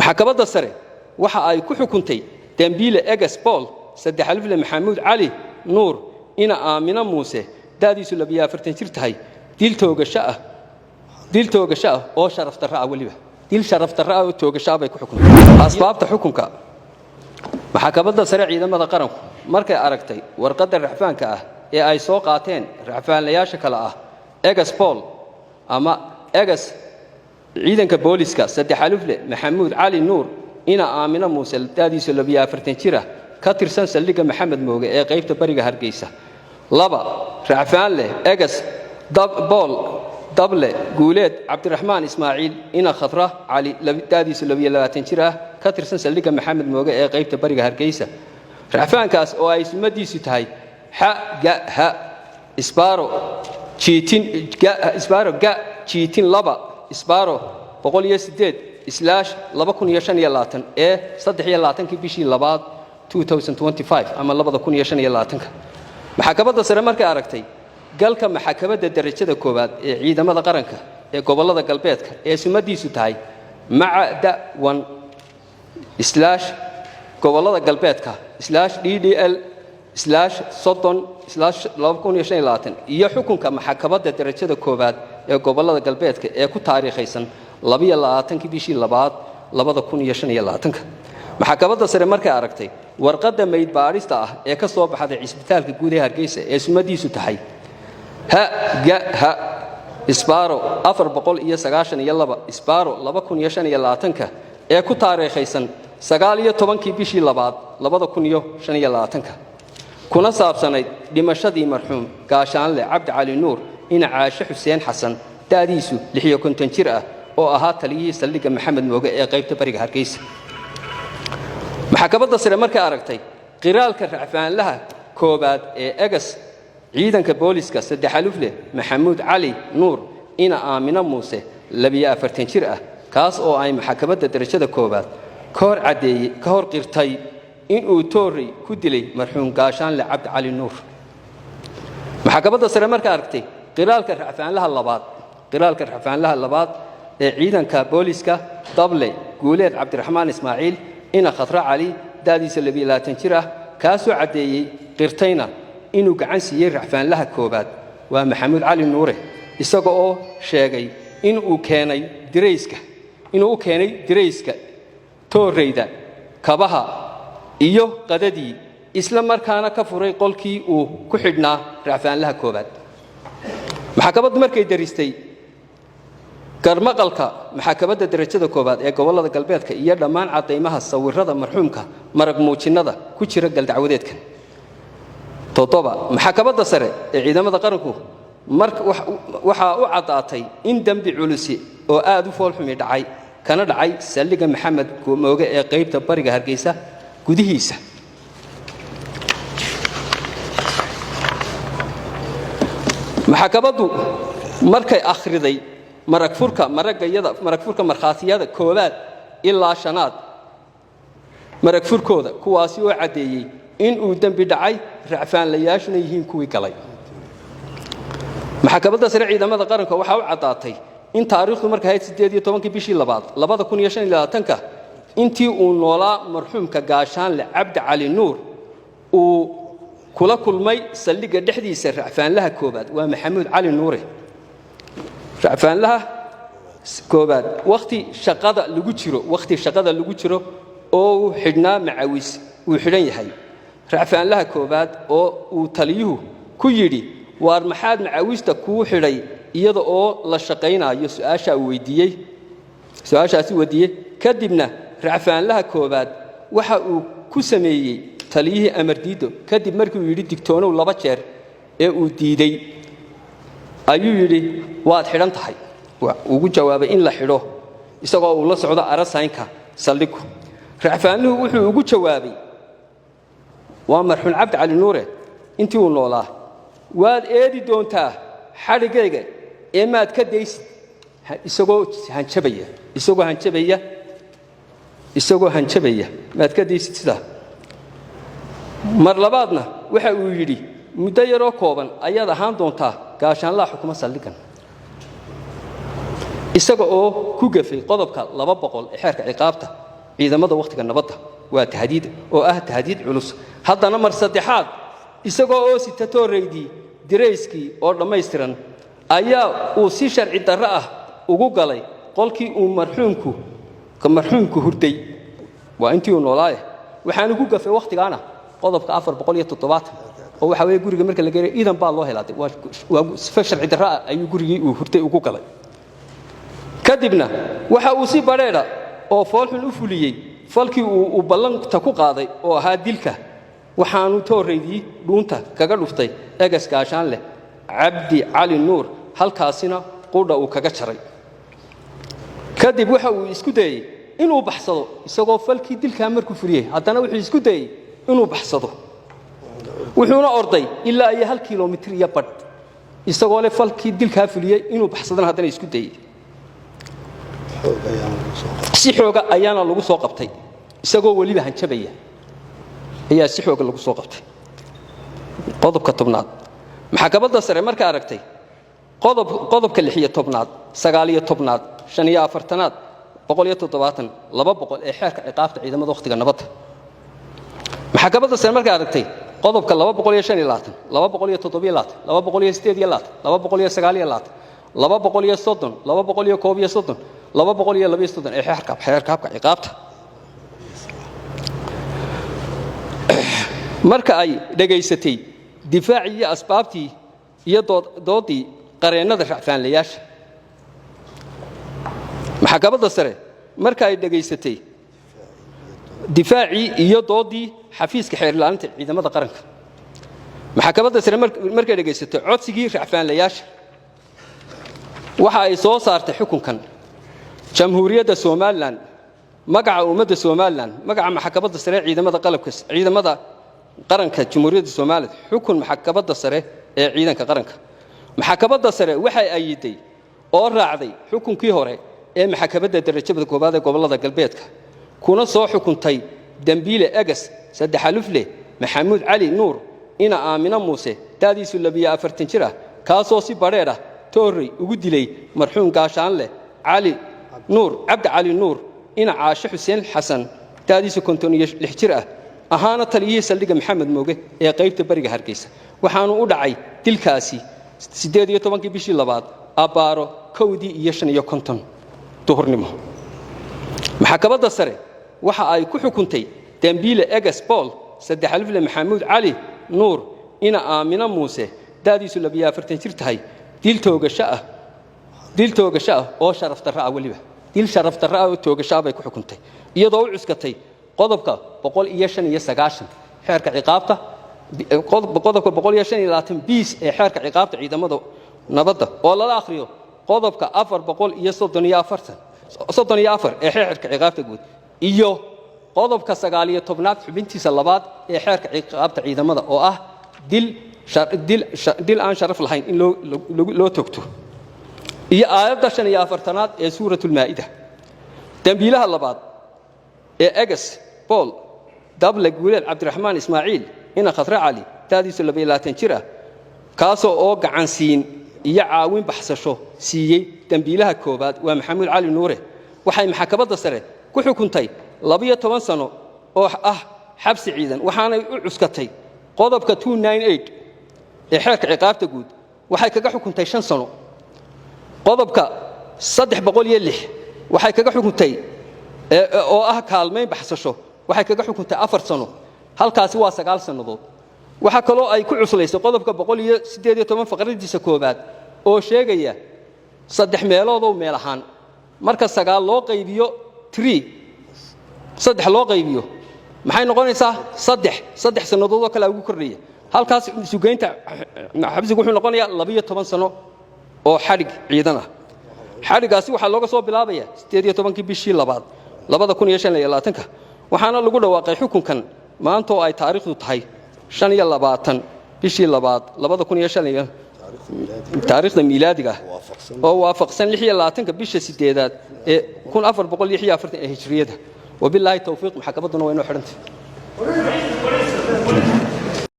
Maxkamadda sare waxa ay ku xukuntay dembiile eges Bool saddex alifle Maxamuud Cali Nuur ina Aamino Muuse, da'diisu 42 jir tahay, dil toogasho ah, dil toogasho ah oo sharaf darro ah, weliba dil sharaf darro ah oo toogasho ah bay ku xukuntay. Asbaabta xukunka: Maxkamadda sare ciidamada qaranku markay aragtay warqadda racfaanka ah ee ay soo qaateen racfaanlayaasha kale ah egas Bool ama egas ciidanka booliska saddex alifle Maxamuud Cali Nuur ina Aamino Muuse, da'diisu 42 jir ah, ka tirsan saldhigga Maxamed Mooge ee qaybta bariga Hargeysa; laba, racfaan leh egas Bool dable Guuleed Cabdiraxmaan Ismaaciil ina Khadra Cali, da'diisu 22 jir ah, ka tirsan saldhigga Maxamed Mooge ee qaybta bariga Hargeysa, racfaankaas oo ay sumadiisu tahay xa ga ha isbaaro jiitin isbaaro ga jiitin laba isbaaro 108/2025 ee 23-kii bishii labaad 2025 ama 2025-ka. Maxkamadda sare markay aragtay galka maxkamadda darajada koowaad ee ciidamada qaranka ee gobollada galbeedka ee sumadiisu tahay maca da one slash gobollada galbeedka /DDL/30/2025 iyo xukunka maxkamadda darajada koowaad ee gobollada galbeedka ee ku taariikhaysan 22-kii bishii labaad 2025-ka. Maxkamadda sare markay aragtay warqadda mayd baadhista ah ee ka soo baxday cisbitaalka guud ee Hargeysa ee sumadiisu tahay ha ga ha isbaaro 492 isbaaro 2025-ka ee ku taariikhaysan 19-kii bishii labaad 2025-ka, kuna saabsanayd dhimashadii marxuum gaashaanle Cabdi Cali Nuur ina Caashe Xuseen Xasan, da'diisu 56 jir ah, oo ahaa taliyihii saldhigga Maxamed Mooge ee qaybta bariga Hargeysa. Maxkamadda sare markay aragtay qiraalka racfaanlaha koowaad ee egas ciidanka booliska saddex alufle Maxamuud Cali Nuur ina Aamino Muuse, 42 jir ah, kaas oo ay maxkamadda darajada koowaad ka hor caddeeyey, ka hor qirtay inuu toorey ku dilay marxuum gaashaanle Cabdi Cali Nuur. Maxkamadda sare markay aragtay qiraalka racfaanlaha labaad ee ciidanka booliska dable Guuleed Cabdiraxmaan Ismaaciil ina Khadra Cali, da'diisa 22 jir ah, kaasoo caddeeyey qirtayna inuu gacan siiyey racfaanlaha koowaad, waa Maxamuud Cali Nuure, isaga oo sheegay inuu keenay dirayska, inuu u keenay dirayska, tooreyda, kabaha iyo qadadii, isla markaana ka furay qolkii uu ku xidhnaa racfaanlaha koowaad. Maxkamaddu markay daristay garmaqalka maxkamadda darajada koowaad ee gobollada galbeedka iyo dhammaan caddaymaha, sawirrada marxuumka, marag muujinnada ku jira galdacwadeedkan. Toddoba, maxkamadda sare ee ciidamada qaranku waxaa u caddaatay in dembi culusi oo aad u foolxumi dhacay, kana dhacay saldhigga Maxamed Mooge ee qaybta bariga Hargeysa gudihiisa. Maxkamaddu markay akhriday maragfurka maragayada, maragfurka markhaatiyada koowaad ilaa shanaad maragfurkooda, kuwaasi oo caddeeyey inuu dembi dhacay, racfaanlayaashuna yihiin kuwii galay. Maxkamadda sare ciidamada qaranka waxaa u caddaatay in taariikhdu markay ahayd 18-kii bishii labaad 2025-ka, intii uu noolaa marxuumka gaashaanle Cabdi Cali Nuur, uu kula kulmay saldhigga dhexdiisa racfaanlaha koowaad, waa Maxamuud Cali Nuure, racfaanlaha koowaad, wakhti shaqada lagu jiro oo uu xidhnaa macawis uu xidhan yahay racfaanlaha koowaad, oo uu taliyuhu ku yidhi: "Waar maxaad macawista kuu xidhay iyada oo la shaqaynaayo?" Su-aashaa uu weydiiyey, su-aashaasi weydiiyey. Kadibna racfaanlaha koowaad waxa uu ku sameeyey taliyihii amar diiddo. Kadib markii uu yidhi "Digtoonow" laba jeer ee uu diiday, ayuu yidhi "Waad xidhan tahay." Ugu jawaabay in la xidho isagoo uu la socdo arasaynka saldhigu. Racfaanluhu wuxuu ugu jawaabay, waa marxuum Cabdi Cali Nuure intii uu noolaa, "Waad eedi doontaa xadhiggayga ee maad ka daysid," isagoo hanjabaya, isagoo hanjabaya, isagoo hanjabaya, "Maad ka daysid sidaa." Mar labaadna waxa uu yidhi: "Muddo yaroo kooban ayaad ahaan doontaa gaashaanlaha xukuma saldhiggan," isaga oo ku gafay qodobka 200 ee xeerka ciqaabta. ciidamada wakhtiga nabadda, waa tahdiid oo ah tahdiid culus. Haddana mar saddexaad, isagoo oo sita tooreydii dirayskii oo dhammaystiran, ayaa uu si sharci darro ah ugu galay qolkii uu marxuumku hurday, waa intii uu noolaaye. Waxaanu ku gafay wakhtigaana qodobka 470, oo waxa weeye guriga marka la geeyo iidan baa loo helaaday. Waa sifo sharci darro ah ayuu gurigii uu hurtay ugu galay. Kadibna waxa uu si badheedha oo foolxun u fuliyey falkii uu ballanta ku qaaday oo ahaa dilka. Waxaanu tooraydii dhuunta kaga dhuftay egas gaashaan leh Cabdi Cali Nuur, halkaasina qudha uu kaga jaray. Kadib waxa uu isku dayey inuu baxsado. Isagoo falkii dilkaa markuu fuliyey, haddana wuxuu isku dayey inuu baxsado, wuxuuna orday ilaa iyo 1 kilomitir iyo badh, isagoo leh falkii dilkaa fuliyey inuu baxsadana haddana isku dayey. Si xooga ayaana lagu soo qabtay, isagoo weliba hanjabaya ayaa si xooga lagu soo qabtay. Qodobka 10aad, maxkamadda sare marka aragtay qodobka 16aad, 19aad, 45aad, 170, 200 ee xeerka ciqaabta ciidamada wakhtiga nabadda. Maxkamadda sare markay aragtay qodobka 225, 227, 228, 229, 230, 231, 232 ee xeerka habka ciqaabta. Marka ay dhegaysatay difaacii iyo asbaabtii iyo doodii qareennada racfaanlayaasha. Maxkamadda sare marka ay dhegaysatay difaacii iyo doodii xafiiska xeer ilaalinta ciidamada qaranka. Maxkamadda sare markay dhegaysatay codsigii racfaanlayaasha, waxa ay soo saartay xukunkan. Jamhuuriyadda Somalilan, magaca ummadda Somalilan, magaca maxkamadda sare ciidamada qalabka, ciidamada qaranka Jamhuuriyadda Somalilan, xukun maxkamadda sare ee ciidanka qaranka. Maxkamadda sare waxay ayiday oo raacday xukunkii hore ee maxkamadda darajada koowaad ee gobollada galbeedka, kuna soo xukuntay dembiile egas saddexalufle Maxamuud Cali Nuur ina Aamino Muuse, da'diisu 42 jir ah, kaasoo si badheedh ah toorrey ugu dilay marxuum gaashaanleh Cali Nuur, Cabdi Cali Nuur ina Caashe Xuseen Xasan, da'diisu 56 jir ah, ahaana taliyihii saldhigga Maxamed Mooge ee qaybta bariga Hargeysa. Waxaanu u dhacay dilkaasi 18-kii bishii labaad abbaaro 1:55 duhurnimo. Maxkamadda sare waxa ay ku xukuntay dembiile egas Bool saddexalifle Maxamuud Cali Nuur ina Aamino Muuse, da'diisu 42 jir tahay, dil toogasho ah, dil toogasho ah oo sharaf darro ah, weliba dil sharaf darro ah oo toogasho ah bay ku xukuntay, iyadoo u cuskatay qodobka 195 xeerka ciqaabta, qodobka 125 bis ee xeerka ciqaabta ciidamada nabadda, oo lala akhriyo qodobka 434 34 ee xeerka ciqaabta guud, iyo qodobka 19aad xubintiisa labaad ee xeerka ciqaabta ciidamada, oo ah dil aan sharaf lahayn in loo togto, iyo aayadda 45aad ee Suuratulmaa'ida. Dembiilaha labaad ee egas Bool dable Guuleed Cabdiraxmaan Ismaaciil ina Khadre Cali, da'diisu 22 jir ah, kaasoo oo gacansiin iyo caawin baxsasho siiyey dembiilaha koowaad, waa Maxamuud Cali Nuure, waxay maxkamadda sare ku xukuntay 12 sano oo ah xabsi ciidan, waxaanay u cuskatay qodobka ee xeerka ciqaabta guud. Waxay kaga xukuntay 5 sano. Qodobka 306 waxay kaga xukuntay, oo ah kaalmayn baxsasho, waxay kaga xukuntay 4 sano. Halkaasi waa 9 sannadood. Waxaa kaloo ay ku cuslaysay qodobka 118 faqradiisa koowaad, oo sheegaya saddex meeloodoo meel ahaan marka 9 loo qaybiyo tree, saddex loo qaybiyo maxay noqonaysaa? Saddex. 3 sannadood oo kalea ugu kordhaya. Halkaas isugeynta xabsigu wuxuu noqonayaa 12 sano oo xadhig ciidan ah. Xadhiggaasi waxaa looga soo bilaabaya 18-kii bishii labaad 2025-ka, waxaana lagu dhawaaqay xukunkan maanta oo ay taariikhdu tahay 25 bishii labaad 2005 iyo taariikhda miilaadiga, oo waafaqsan 26-ka bisha sideedaad ee 1446 ee hijriyada. Wabilaahi towfiiq. Maxkamadduna waa inoo xidhantay.